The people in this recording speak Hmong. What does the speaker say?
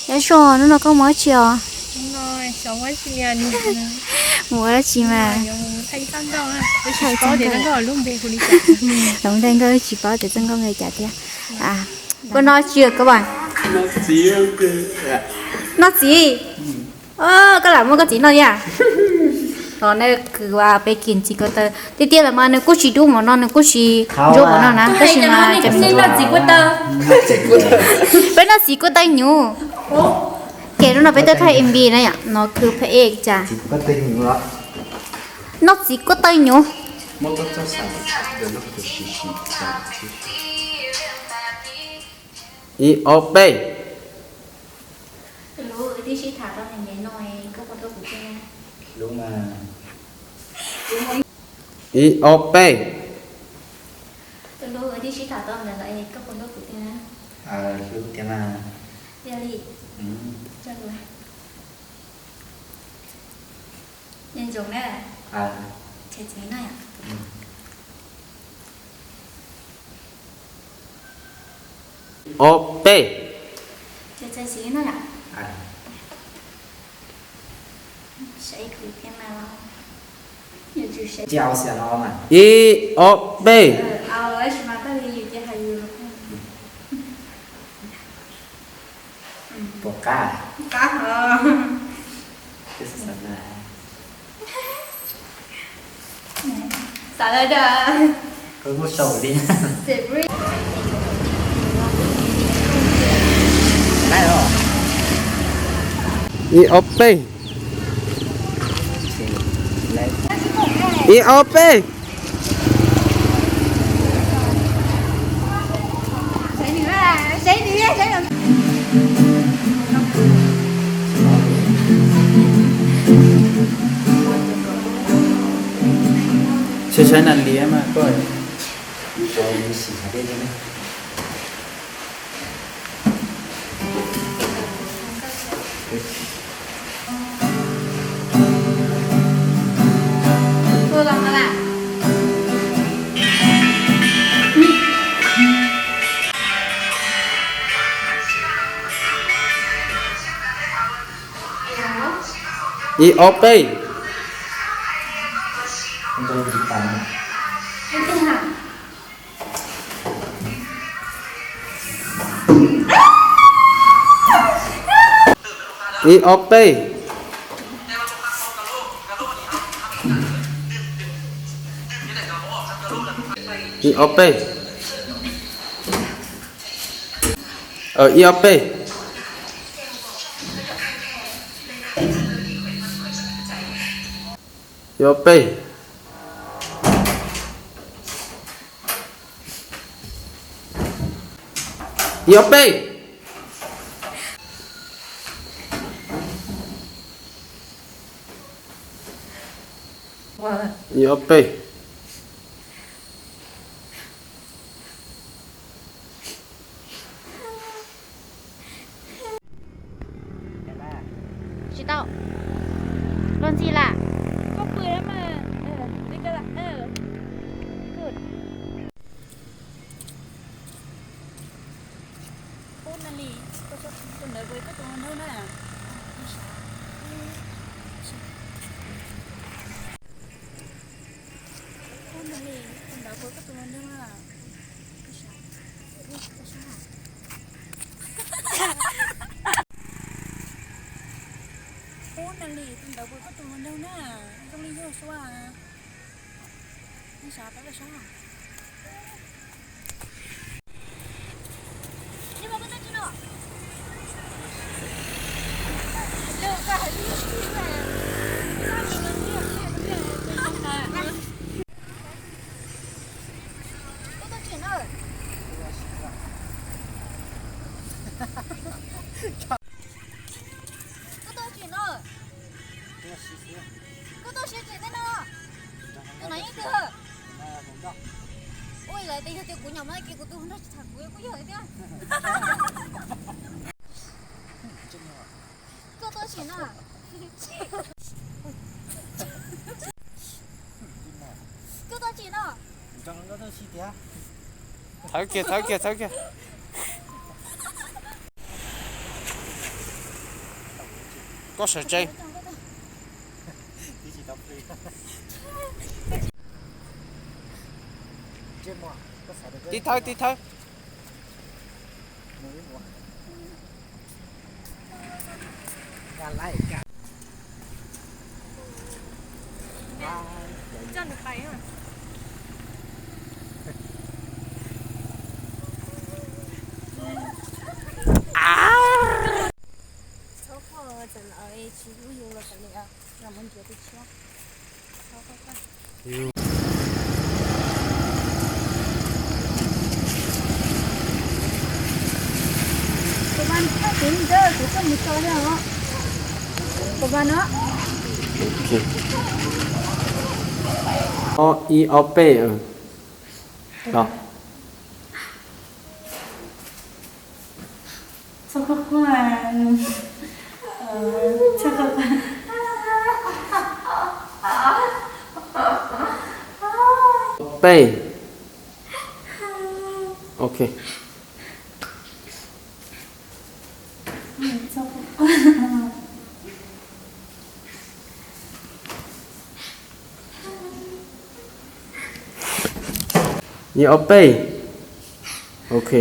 Yog sua hnub no koj mus dab tsi os? Mus ua dab tsi mas? Lov ntej nkauj tsis paub tias txoj nkauj npe cas thiab. Koj noj tsi koj vas? Noj txiv. Koj lam muab koj txiv noj thiab? Los nej khwv ua peb kis ntxiv ko taw tiag tiag los mas nws kuj tsis dub mov no nws kuj tsis ntsuab mov no na tab sis mas peb noj txiv kuj taw nyuv. Ces lub no peb tuaj thaij M V na yom, no khwv pheej ej cas. Noj txiv kuj taw nyuv. Ib ob peb. Ib ob peb. Ob peb. Ib ob peb. Puas qab? Ib ob peb. Ib ob peb. Saib saib nas liab mas koj. Ib ob peb. Ib ob peb. Ib ob peb. Ib ob peb. Ib ob peb. Ib ob peb. Ib ob peb. Tsis tau. Los ntxi las. Ub, Nali, tus ntawd puas koj tus hluas nraug na, zoo li yog sua. Nej xav pab koj saib. Koj tuaj tsev na. Koj tuaj tsev na. Koj tuaj siav tsev tej no. Tus no yeej twg? Ua lawv tias yog tias kuv nyom muab kiag kuv tus nrog tsis tham kuv kuj yog thiab. Koj tuaj tsev na. Koj tuaj tsev na. Thawb kiag, thawb kiag, thawb kiag. Koj sawv tsees. Tiv thawb, tiv thawb. Ob ib ob peb. Los. Peb. Ok. Ib ob peb. Ok.